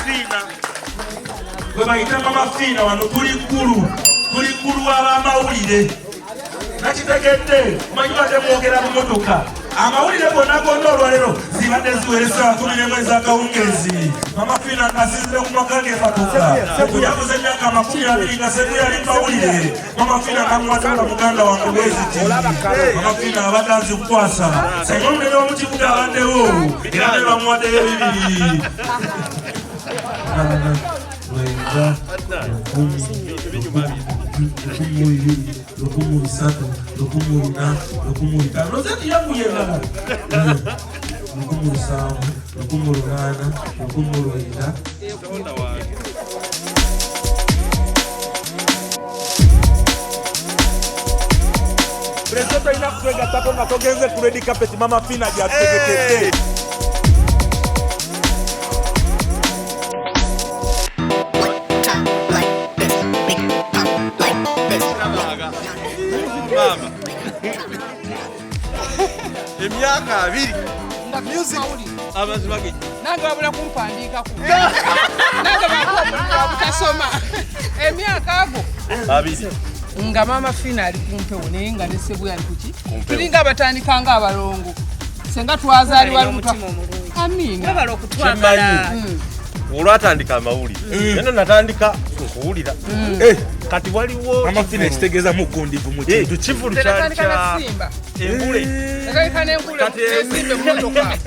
Fiina gwe bayita Mama Fiina. Wano tuli ggulu, tuli ggulu w'abamawulire. Nakitegedde, omanyi badde mwogera bumotoka. Amawulire gonna gonna olwaleero zibadde ziwera essaawa 11 ez'akawungeezi. Mama Fiina ng'asinzire ku maka ge Katoga okujaguza emyaka 20 nga Seguya ali mawulire. Mama Fiina namuwatala muganda wange bweziti. Mama Fiina abadde azikukwasa senga omunene w'omukibuga abaddewo era ne bamuwaddeyo 2. 9, 10, 12, 13, 14, 15, rozeti yaguye endala, 17, 18, 19. Pulezidenti olina kutwegattako nga togenze ku red carpet Mama Fiina gyatutegekedde. Maama, emyaka 20 amazima ge. Nange wabula kumpandiikako, nange bakuwa omulimu obutasoma emyaka ago 20. Nga Maama Fiina ali kumpewo, naye nga ne Seguya ali kuki, tulinga abatandika nga abalongo senga twazaalibwa lumu. Omutima omulungi. Amiina. Webale okutwagala. Olwatandika amawulire eno natandika nkuwulira. Kati waliwo Mama Fiina ekitegeeza mugundivu mu kintu. Kivulu kyali Natandika na kya Simba. engule. Natandika n'engule. Kati esimba emmotoka.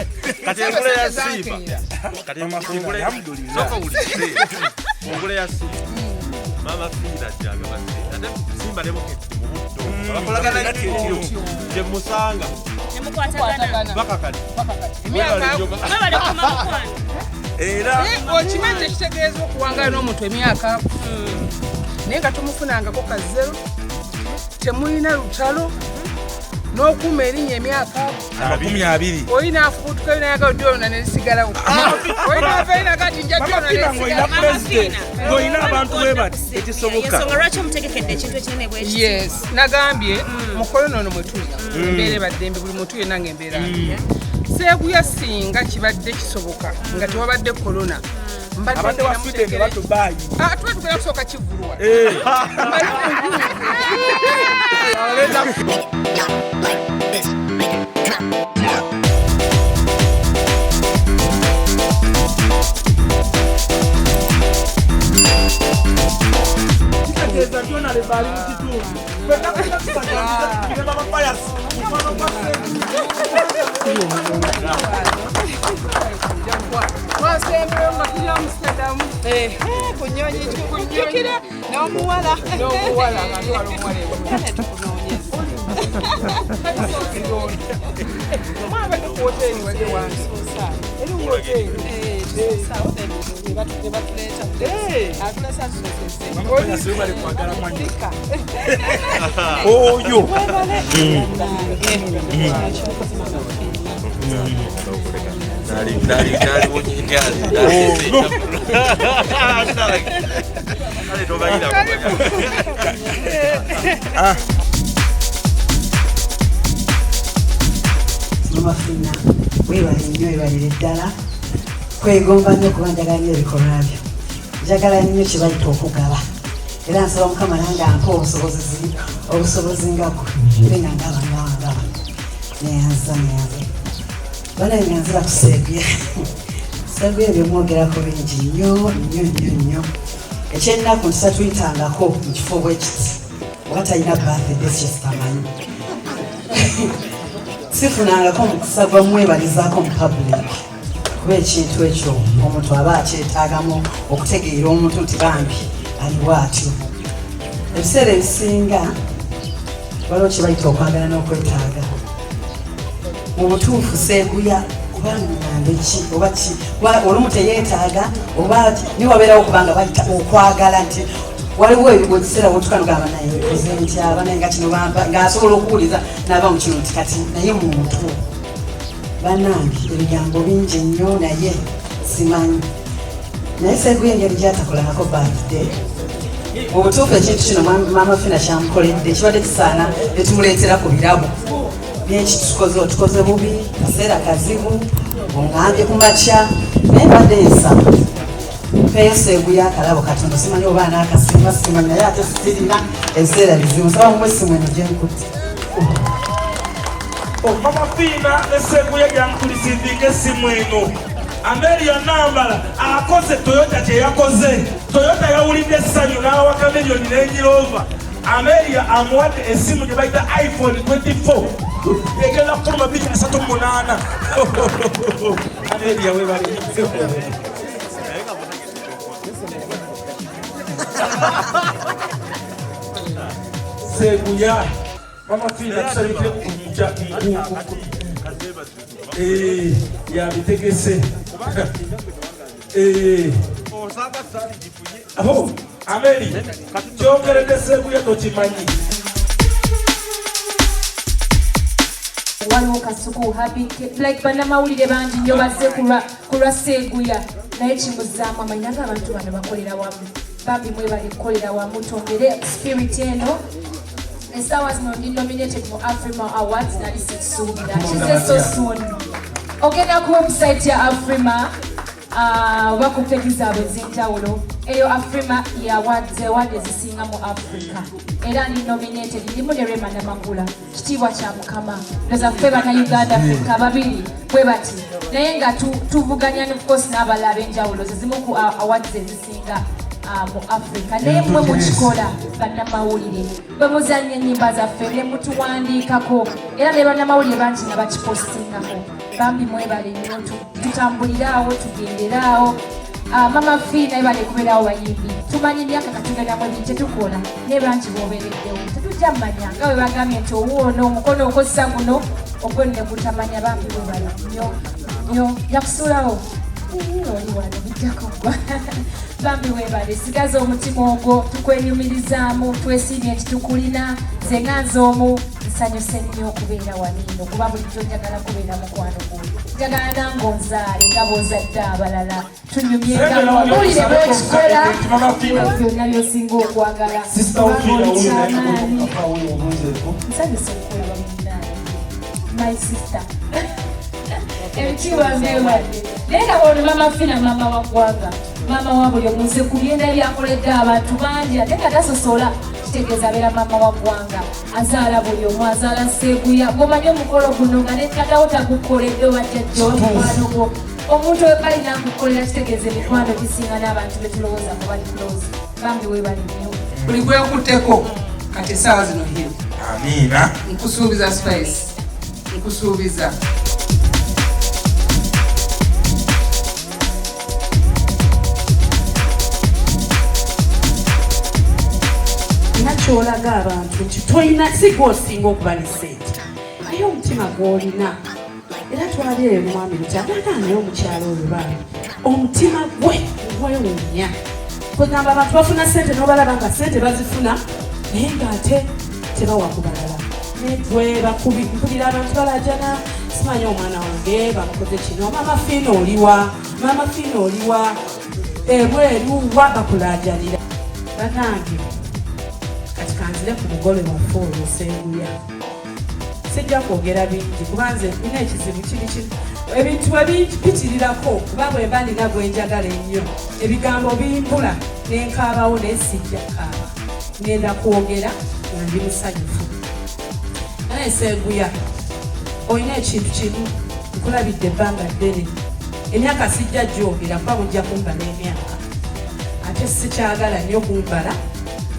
Kati engule ya Sente Simba. zankeera. Kati Mama Fiina, engule, alhamdulillah. sooka owulirize engule ya Simba. Mama Fiina gyagaba sente, ate Simba ne Bukedde mu buddo bakolagana nnyo, gye musanga. Nemukwatagana. Paka kati. Paka kati. Emyaka ago. Webale kuma mukwano. Era Naye okimanyi tekitegeeza okuwangaala n'omuntu emyaka ago, naye nga tomufunangako kazero, temulina lutalo n'okuuma erinnya emyaka ago 20. Olina afubutukayo nayagala odyona nerisigalawo, olina avayo nagati nja Mama dyona Fiina ng'olina nerisigalawo. pulezidenti, ng'olina abantu bwe bati, ekisoboka. Ensonga lwaki omutegekedde ekintu ekinene bwe kiti? Yes, nagambye mukono ono mwe tuli embeera ebaddembe, buli muntu yenna nga embeera Seeguya. Singa kibadde kisoboka nga tewabadde korona, mbadde Abadde wa ngenda Sweden mutegere- oba Dubai. Ah, tuba tugenda kusooka kivulwa. Male omujungu. Kitegeeza nti onaleva ali mu kitundu. Ffenna tulina tusagandiza tukubire Mama Pius mukwano gwa Twasembeyo nga tuli Amsterdam. Ku nnyonyi tukujjukira n'omuwala. N'omuwala nga twala omuwala ebweru. Tukunoonyeza. Mwabadde ku woteeri wali wange. Eri woteeri. Atulesa tusosese. Mama Pius webale kwagala mwannyina oyo. Nali kale tobayira. Mama Fiina, weebale nnyo, weebalire ddala kwegomba nnyo, kuba njagala nnyo ebikolwa byo, njagala nnyo kye bayita okugaba, era nsaba Mukama nange ampa obusobozi nga gwe, ebe nga ngaba, ngaba, ngaba. Neyanza, neyanza banaye, nyanzira kuseeguya. Seeguya ebyomwogerako bingi nnyo nnyo nnyo nnyo. Ekyennaku nti tatuyitangako mu kifo bwe kiti oba talina birthday kyesitamanyi. Sifunangako mukisa gwa mwebalizaako mu public, kuba ekintu ekyo omuntu aba akyetaagamu okutegeera omuntu nti bambi ali bwatyo. Ebiseera ebisinga waliwo kye bayita okwagala n'okwetaaga. Mu butuufu Seeguya oba ngambe ki oba ki, kuba olumu teyeetaaga oba niwabeerawo, kubanga bayita okwagala nti waliwo ekiseera wotuka nogamba naye oze ntya banaye nga kino bampa, ng'asobola okuwuliza n'ava mu kino nti kati naye muntu. Bannange, ebigambo bingi nnyo naye simanyi, naye Seeguya engeri gyatakolangako birthday, mu butuufu ekintu kino Mama Fina kyamukoledde kibadde kisaana netumuleetera ku birabo. Byeki tukoze, otukoze bubi, kaseera kazibu, oŋŋambye ku makya, naye mbadde nsaba Mpeeyo Sseguya akalabo katono, simanyi oba anaakasiima, simanyi, naye ate sirina, ebiseera bizibu. Nsaba muwe essimu eno gye nkutte. Mama Fiina ne Sseguya gyankulisiziiko essimu eno. Amelia Nambala akoze Toyota kye yakoze. Toyota yawulidde essanyu n'awa Chameleone Range Rover. Amelia amuwadde essimu gye bayita iPhone 24 egenda kufuluma 2038. Amelia webale. Sseguya, Mama Fiina tusabike yabitegese. Ameri kyogeredde Sseguya tokimanyi. Waliwo Kasuku Happy, like bannamawulire bangi nnyo bazze ku lwa Sseguya, naye kimuzaamu amanyi nga abantu bano bakolera wamu. Bambi mwebale kukolera wamu, twongere spirit eno. Essaawa zino ndi nominated mu Afrima Awards, nali sikisuubira kize so soon. Ogenda ku website ya Afrima oba ku page zaabwe ez'enjawulo, eyo Afrima ya awards, award ezisinga mu Africa, era ndi nominated, ndimu ne Rema Namakula. Kitiibwa kya Mukama. Ndoza ffe Bannayuganda ffekka babiri bwe bati, naye nga tuvuganya of course n'abalala ab'enjawulo, ze zimu ku awards ezisinga mu Africa. Naye mmwe mukikola bannamawulire, bwe muzannya ennyimba zaffe ne mutuwandiikako, era ne bannamawulire bangi nga bakipostingako. Bambi mwebale nnyo, tutambulire awo, tugendere awo. Mama Fiina ebale kubeerawo. Bayimbi tumanyi emyaka katugendamu, ebintu tetukola, naye bangi bobereddewo tetujja mmanya, nga bwe bagambye nti owuono omukono okozesa guno ogwo ne gutamanya. Bambi webale nnyo nnyo, yakusuulawo oli wano bijja kuggwa. Bambi webale, sigaza omutima ogwo, tukwenyumirizaamu, twesiimye nti tukulina. Nze nga nze omu nsanyuse nnyo okubeera wano eno, kuba bulijjo njagala kubeera mukwano gwo, njagala nange onzaale nga bw'ozadde abalala, tunyumyegaulire bwekikola byonna byosinga okwagala. Kyamaanyi, nsanyuse okukulaba munnange, my sister, ebitiibwa mbeewadde. Naye nga ono Mama Fina, maama wa ggwanga, maama wa buli omu. Nze ku byenda byakoledde abantu bangi, ate nga tasosola, kitegeeza abeera maama wa ggwanga, azaala buli omu, azaala Seeguya. Gwomanyi omukolo guno nga ne taatawo tagukoledde, oba jjajja oba mukwano gwo, omuntu oyo balina kukukolera, kitegeeza emikwano gisinga n'abantu betulowooza ku bali close. Bambi weebale nnyo. Buli gwekutteko kati essaawa zino hero. Amiina. Nkusuubiza Spice, nkusuubiza. Era kyolaga abantu nti tolina, si gwe osinga okuba ne sente, naye omutima gw'olina. Era twali eyo nomwami Lutagaga, naye omukyalo oyo bambi omutima gwe gwewuunya. Kwegamba abantu bafuna sente n'obalaba nga sente bazifuna, naye ng'ate tebawa ku balala. Negwe bakubi mpulira abantu balajana, simanyi omwana wange bamukoze kino, Mama Fiina oliwa, Mama Fiina oliwa, ebweru wa bakulajanira. Banange, kati kanzire ku mugole waffe oyo Senguya. Sijja kwogera bingi kuba nze nina ekizibu kiri kino, ebintu ebipitirirako, kuba bwe mba nina gwe njagala ennyo ebigambo bimbula nenkaabawo, naye sijja kaaba, ngenda kwogera nga ndi musanyufu. Naye Seguya, olina ekintu kimu nkulabidde ebbanga ddene, emyaka sijja gyogera kuba mujja kumbala emyaka, ate sikyagala nnyo kumbala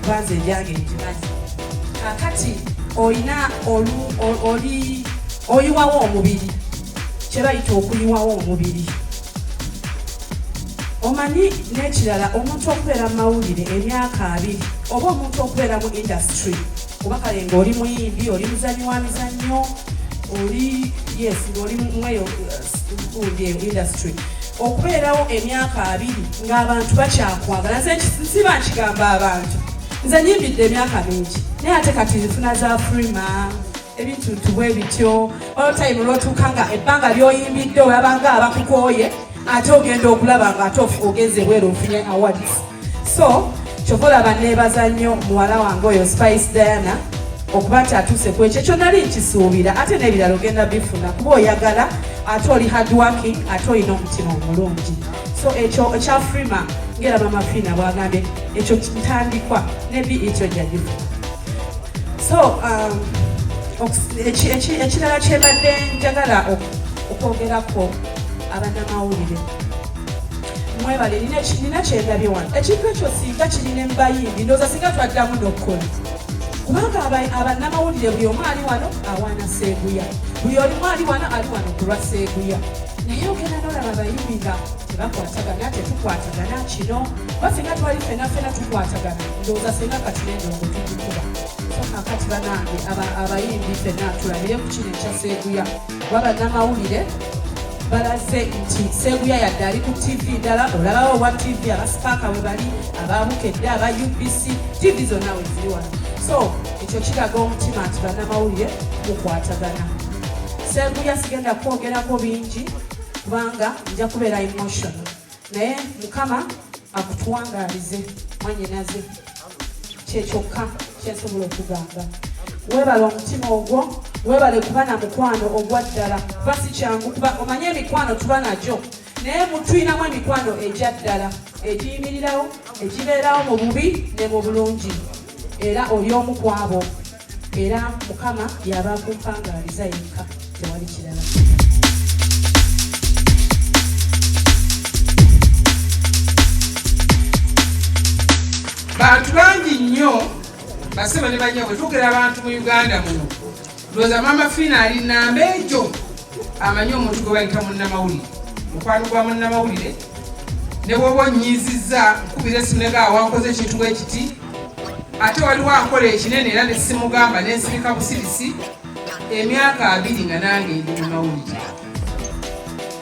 kuba nze egyange ngimanyi. Kakati olina oli oyiwawo omubiri, kye bayita okuyiwawo omubiri, omanyi. N'ekirala, omuntu okubeera mu mawulire emyaka 20, oba omuntu okubeera mu industry, kuba kale ng'oli muyimbi, oli muzanyi wa mizannyo, oli yes, ng'oli mweyo gundi eyo industry, okubeerawo emyaka 20 ng'abantu bakyakwagala. Nze nsiba nkigamba abantu, nze nyimbidde emyaka mingi, naye ate kati nfuna za Afrima, ebintu bwe bityo. Olwo time lwotuuka nga ebbanga lyoyimbidde olabanga abakukooye, ate ogenda okulaba nga ate ogenze bweru ofunye awards. So kyova olaba neebaza nnyo muwala wange oyo Spice Diana okuba nti atuuse ku ekyo. Ekyo nali nkisuubira, ate n'ebirala ogenda bifuna kuba oyagala, ate oli hardworking, ate olina omutima omulungi. So ekyo ekya Frima, ngera Mama Fina bwagambye, ekyo ntandikwa ne BET ojja gifuna. So ekirala kyembadde njagala okwogerako, abannamawulire mwebale. Nina kyendabye wano, ekintu ekyo singa kirina mubayimbi, ndowooza singa twaddamu n'okukola, kubanga abannamawulire buli omu ali wano awaana Seeguya, buli olimu ali wano ali wano ku lwa Seeguya. Naye ogenda n'olaba abayimbi nga tebakwatagana, tetukwatagana kino. Kuba singa twali fena fena tukwatagana, ndowooza singa kati n'endongo tugikuba. So kakati banange, abayimbi fenna tulabire ku kino ekya Seeguya, kuba bannamawulire balaze nti Seeguya yadde ali ku TV ndala, olabawo obwa TV, aba Spark we bali, ababukedde, aba UBC, TV zonna we ziri wano. So ekyo kiraga omutima nti bannamawulire mukwatagana. Seeguya sigenda kwogerako bingi kubanga nja kubeera emotional, naye Mukama akutuwangaalize mwanyinaze, kyekyokka kyensobola okugamba. Weebale omutima ogwo, weebale kuba na mukwano ogwa ddala, kuba si kyangu, kuba omanye emikwano tuba nagyo, naye mutulinamu emikwano egya ddala, egiyimirirawo, egibeerawo mu bubi ne mu bulungi, era oli omu ku abo. Era Mukama yaba akumpangaaliza yekka, tewali kirala. Bantu bangi nnyo, basebo ne banyabo, twogera abantu mu Uganda muno. Ndowooza Maama Fiina ali namba egyo, amanyi omuntu gwe bayita munnamawulire, mukwano gwa munnamawulire. Ne bw'oba onnyiizizza, nkubira esimu nega wankoze ekintu bwe kiti, ate waliwo ankola ekinene era ne simugamba, nensirika busirisi emyaka 20 nga nange ndi mu mawulire.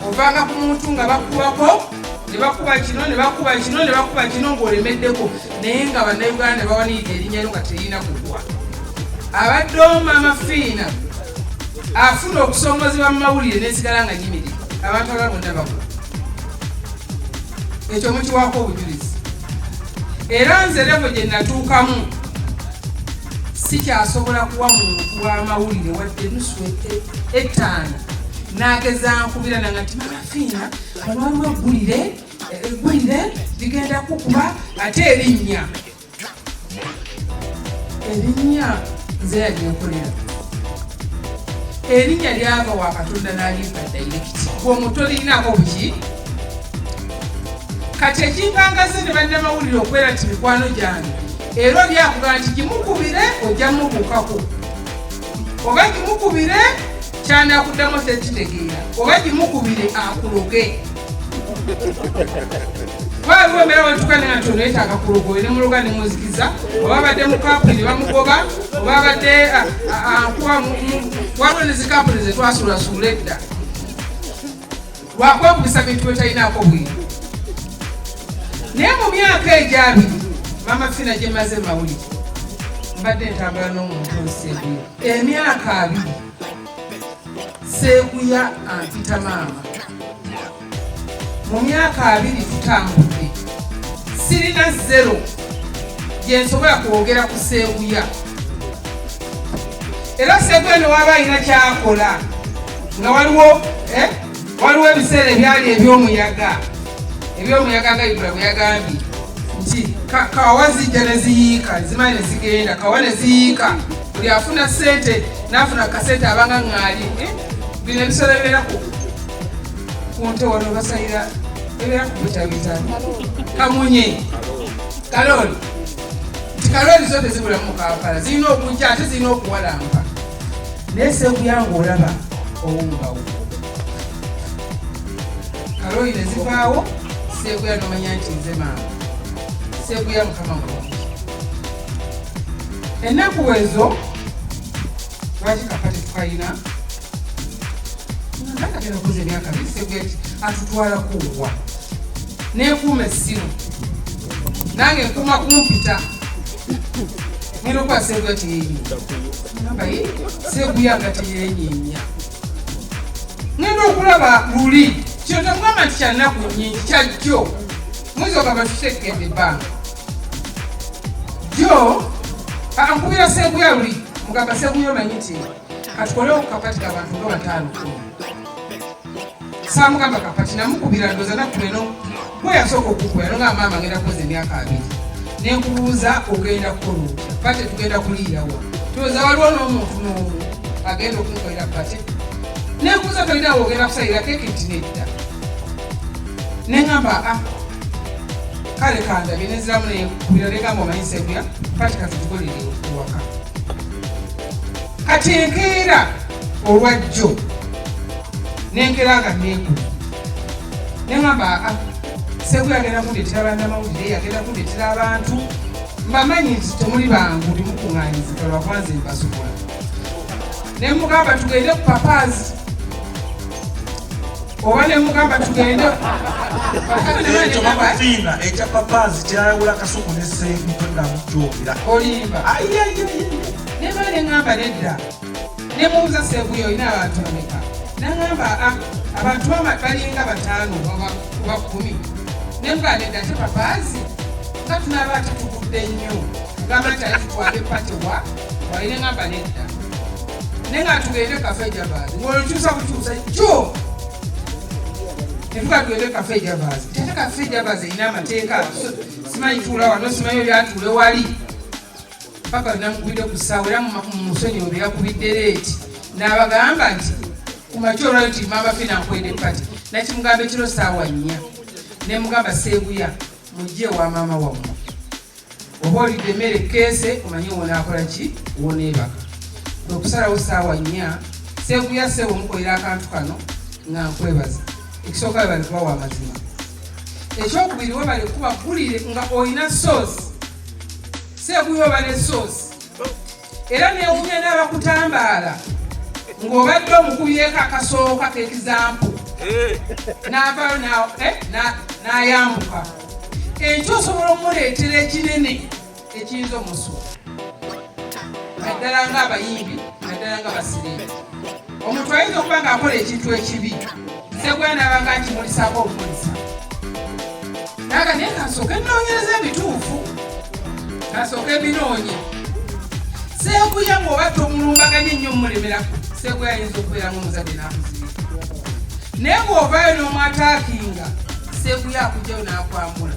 Ovanga ku muntu nga bakubako ne bakuba kino ne bakuba kino ne bakuba kino ng'olemeddeko, naye nga Bannayuganda bawaniridde erinnya lyo nga terina kugwa. Abaddewo Maama Fiina afuna okusoomozebwa mu mawulire nesigala nga nyimiridde, abantu abalala bonna bagwa. Ekyo mukiwaako obujulizi. Era nze level gye natuukamu sikyasobola kuwa muntu w'amawulire wadde nusu ettaano n'ageza nkubira nanga nti Mama Fiina, wano waliwo eggulire ligenda kukuba, ate erinnya nze yalyekolera. Erinnya lyava wa Katonda n'alimpa direct, gwe tolirinaako buki. Kati ekinkangaze ne bannamawulire okubeera nti mikwano gyange, era oli akugaa nti gimukubire ojja mubuukako, oba gimukubire kyanakuddamu tekitegeera, oba gimukubire akuloge. Waliwo embeera wetuka nti ono yeetaaga kulogoye, ne muloga ne muzikiza, oba abadde mu kampuni ne bamugoba, oba abadde ankuba. Waliwo ne zikampuni zetwasuulasuula edda lwakwekubisa bintu byetalinaako bwino. Naye mu myaka egyo 20 Mama Fina gye maze mawulire, mbadde ntambula n'omuntu Oseeguya emyaka 20. Seeguya ampita maama. Mu myaka 20 tutambudde, sirina zero gye nsobola kwogera ku Seeguya. Era Seeguya ne waba alina kyakola nga waliwo ebiseera ebyali ebyomuyaga nga Ibula bwe yagambye nti kawa zijja ne ziyiika, zimanyi ne zigenda, kawa ne ziyiika, buli afuna ssente n'afuna kasente abanga ŋŋaali. Bino ebisolo ebibeera ku nte wano basalira, ebibeera ku butabita kamunye, kalooli, nti kalooli zo tezibulamu mu Kampala, zirina okujja ate zirina okuwalampa. Naye Seeguya ng'olaba owungawo kalooli ne zivaawo, Seeguya nomanya nti nze maama Seeguya. Mukama mulungi. Ennaku ezo lwaki kapa tetukayina agenda kuza emyaka 2, Seeguya atutwala kuwa nekuuma essimu nange nkuuma kumpita ngenda okuba Seeguya teyenyinya, Seeguya nga teyenyinya. Ngenda okulaba luli kino, temugamba nti kyannaku nyingi, kyajjo mwezi ogamba tutekedde ebbanga jo nkubira Seeguya luli, mugamba Seeguya omanyi nti katukolewo kapati kabantu nga 5 10. Saamugamba ka party, namukubira ndowooza nakuba eno gwe yasooka okukubira nonga maama ngenda kuweza emyaka 20 nenkubuuza ogenda kukola otya, party tugenda kuliirawa, tulowooza waliwo n'omuntu n'omu agenda okunkolera party, nenkubuuza tolinawo ogenda kusalira keeki nti nedda, neŋŋamba a kale kandabye nenziramu nenkubira negamba omanyi Seguya party katugikolere ewaka. Kati enkeera olwajjo nenkeera nga neekubi neŋŋamba a Seguya agenda kundeetera bannamawulire, agenda kundeetera abantu mbamanyi nti temuli bangu temukuŋŋaanyizika lwakuba nze mbasobola. Nemugamba tugende ku Papaazi oba nemugamba tugende Ekyo Mama Fiina ekya Papaazi kyayawula Kasuku ne Ssengu, toddamu kyogera. Olimba. Nemala neŋŋamba nedda, nemubuuza Seguya olina abantu bameka, naŋŋamba abantu balinga 5 oba 10, nemugamba nedda ate Papaazi nga tunaaba ate tugudde nnyo kugamba nti ate tukwate party wa wali, neŋŋamba nedda, naye nga tugende Cafe Javas ng'olukyusa bukyusa jjo netuga tugende Cafe Javas, ate Cafe Javas erina amateeka, simanyi tuula wano simanyi oli atuule wali, paka namukubidde ku ssaawa era musonyiwe bye yakubidde late n'abagamba nti ku makya olwayo nti Maama Fiina nkwedde party, nakimugamba ekiro ssaawa 4 nemugamba Seguya mujje ewa maama wammwe oba olidde emmere keese omanye wonaakola ki woneebaka, kwe kusalawo ssaawa 4 Seguya ssebo mukolera akantu kano nga nkwebaza, ekisooka webale kubawa amazima, ekyokubiri webale kuba ggulire nga olina source. Seguya oba ne source era newunya n'abakutambaala ng'obadde omukubyeko akasooka k'example n'avaayo n'ayambuka enkyo osobola okumuleetera ekinene ekiyinza omusuula, naddala ng'abayimbi, naddala nga basiriimu. Omuntu ayinza okuba ng'akola ekintu ekibi, Seguya n'aba nga nkimulisaako obumulisa naga, naye kansooke nnoonyereza ebituufu, kasooke mbinoonye. Seguya ng'oba tomulumbaganye nnyo mumulemerako, Seguya ayinza okubeera ng'omuzadde n'akuzibira, naye bw'ovaayo n'omwataakinga Seguya akugjayo n'akwambula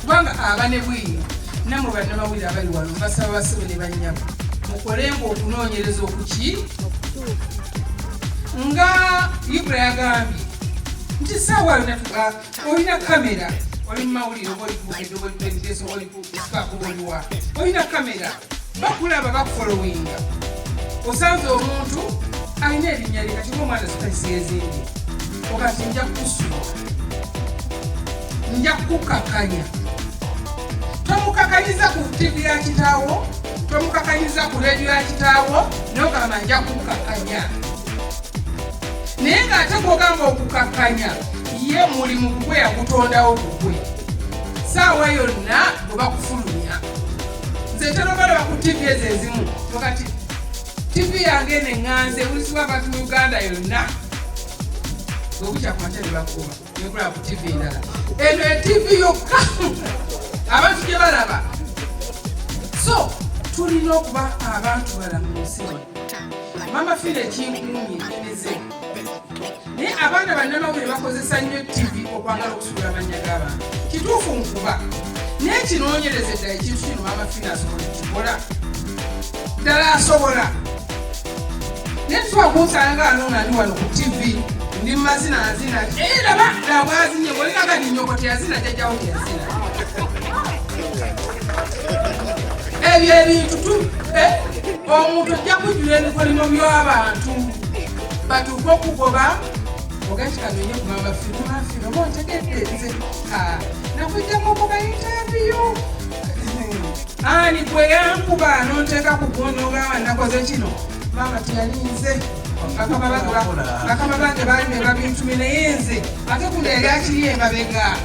kubanga aba ne bwino. Nammwe bannamawulire abali wano mbasaba basebo ne bannyabo mukolenga okunoonyereza okuki nga Ibula yagambye nti saawa yonna tuga olina kamera, oli mu mawulire oba oli ku Bukedde oba oli ku NBS oba oli ku Spark oba oliwa, olina kamera bakulaba bakufolowinga, osanze omuntu alina erinnya lye kati ng'omwana Spice yezimbye okati nja kukusuula nja kukukakkanya, tomukakanyiza ku TV ya kitaawo, tomukakanyiza ku rediyo ya kitaawo, naye ogamba nja kukukakkanya, naye ng'ate gwogamba okukakkanya ye mulimu gugwe yagutondawo gugwe, saawa yonna bwe bakufulumya. Nze ntera obalaba ku TV ezo ezimu wakati TV yange eno eŋŋanze ewulizibwa abantu mu Uganda yonna, bwebukya ku makya ne bakuba nekulaba ku TV endala, eno e TV yokka abantu gye balaba. So tulina okuba abantu balamu mu nsi. Mama Fiina ekinkuumye neze, naye abaana bannamawulire bakozesa nnyo TV okwagala okusuula amannya g'abantu. Kituufu nkuba, naye kinoonyereze ddala ekintu kino Maama Fiina asobola okukikola ddala, asobola, naye tusobola kunsanga nga ano nga ndi wano ku TV ndi mumazina nzina laba labwazinye olinaga ni nyoko teyazina jjajjawo teyazina. Ebyo ebintu omuntu ojja kujjula ebikolimo by'abantu batuuke okugoba ogati kanonye ku Maama Fiina. Maama Fiina oba ontegedde nze nakujjamu okuba interview ani gwe yankuba nonteeka ku gundi ogamba nakoze kino, maama teyalinze bakama bange baali ne babintumye, naye nze ate guno yali akiri emabega.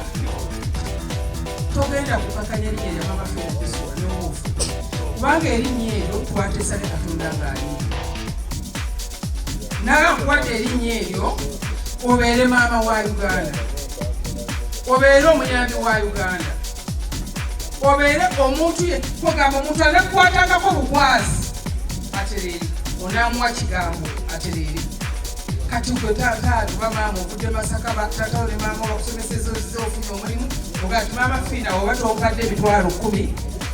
Togenda kukakanya erinnya lya Maama Fiina Bisuwa n'owoofu, kubanga erinnya eryo twateesa ne Katonda ng'ali naga nkuwadde erinnya eryo obeere maama wa Uganda, obeere omuyambi wa Uganda, obeere omuntu ye kugamba omuntu anakukwatangako bukwasi atereere, onaamuwa kigambo atereere. Kati gwe taata oba maama ovudde Masaka, taata ne maama bakusomeseza, ozze ofunye omulimu, ogaa ti Maama Fiina, oba tompadde 100,000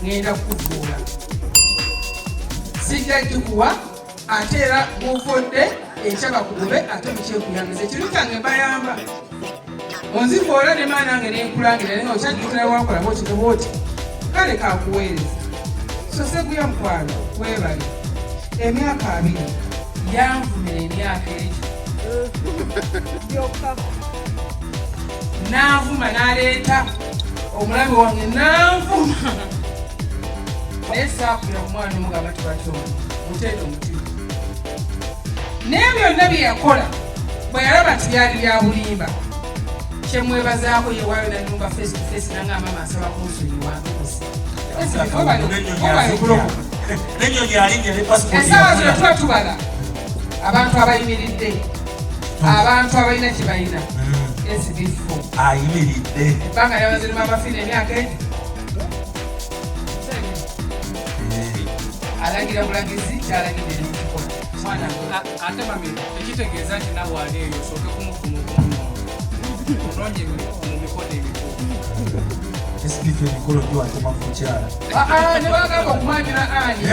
ŋŋenda kukufuula, sijja gikuwa. Ate era bw'ofodde enkya bakugube, ate mukyekuyangiza ekiru kyange mbayamba onzivoola ne maana nange nenkulangira, naye nga okyajjukira wakola bwoti ne bwoti, kale kakuweereza. So Seguya mukwano, weebale emyaka 20 yanvumira emyaka egyo nanvuma, n'aleeta omulabe wange nanvuma, naye saakubira ku mwana omugamba tibatyono muteete omutima. Naye byonna bye yakola bwe yalaba nti byali bya bulimba, kyemwebazaako yewaayo nanyumba face to face nangamba, "Maama, nsaba kunsonyiwa ntuuse." N'ennyonyi alinnya ne passport. Essaawa zino tuba tubala abantu abayimiridde, abantu abalina kye balina. SB4 ayimiridde. Ebbanga lyabazirimu abafiina emyaka egyo alagira bulagizi, kyalagidde nekikola mwana. Ate mami, tekitegeeza nti nawe ali eyo osooke kumuvuma okumunoona, onoonye mu mikono emituufu. SB4 emikolo giwatema ku mukyala. Ah, ne bagamba okumwanjula ani?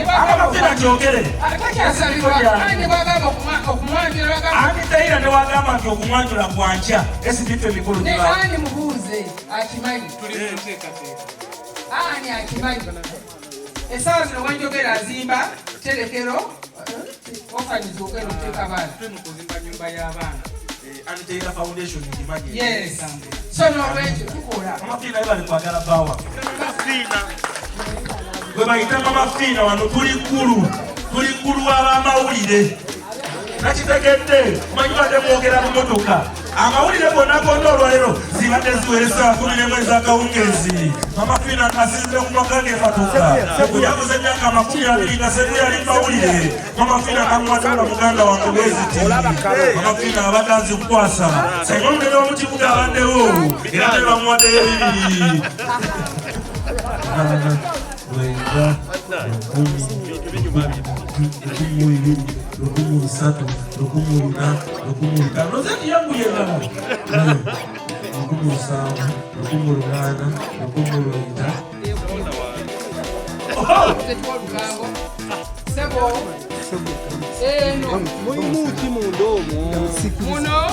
Amafina kyogere. Takyasabirwa. Ani bagamba okumwanjula? Bagamba Ann Taylor ne wagamba nti okumwanjula gwankya, SB4 emikolo ne giba ani mubuuze akimanyi. Tuli mu nteekateeka. Ani akimanyi essaawa zino wenjogera azimba terekero ofanyiza ogenda okuteeka abaana. Tuli mu kuzimba nyumba y'abaana. Ann Taylor Foundation ngimanyi. Yes, so nolwekyo tukola. Mama Fiina, bali kwagala bawa gwe bayita Mama Fiina. Wano tuli ggulu, tuli ggulu ab'amawulire. Nakitegedde, omanyi badde mwogera bumotoka, amawulire gonna gonna olwaleero zibadde ziwera essaawa 11 ez'akawungeezi. Mama Fiina asinzire ku maka ge Katuka okujaguza emyaka 20 nga Seguya ali mawulire. Mama Fiina namuwadde muganda wange bweziti. Mama Fiina abadde azikukwasa senga omunene w'omukibuga abaddewo, era naye bamuwaddeyo 2. 9, 10, 12, 13, 14, 15, rozeti yanguye endala, 17, 18, 19. Tetuwa olugambo sebo eno. Mulimu ki munda omwo? Muno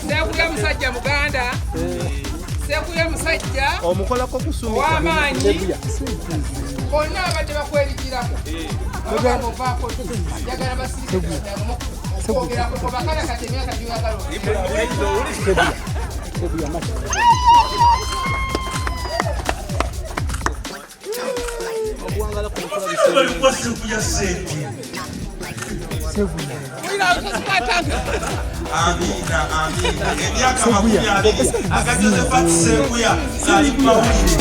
Sekuya musajja muganda, Sekuya musajja omukolako kusumika. ow'amaanyi. Bonna abadde bakwerigirako abagamba ovaako, njagala basirike okwogerako obakala kati emyaka gy'oyagala. Bali kuwa Seguya sente. Amiina, amiina. Emyaka 20 aga Josephat Seguya ng'ali mu mawulire.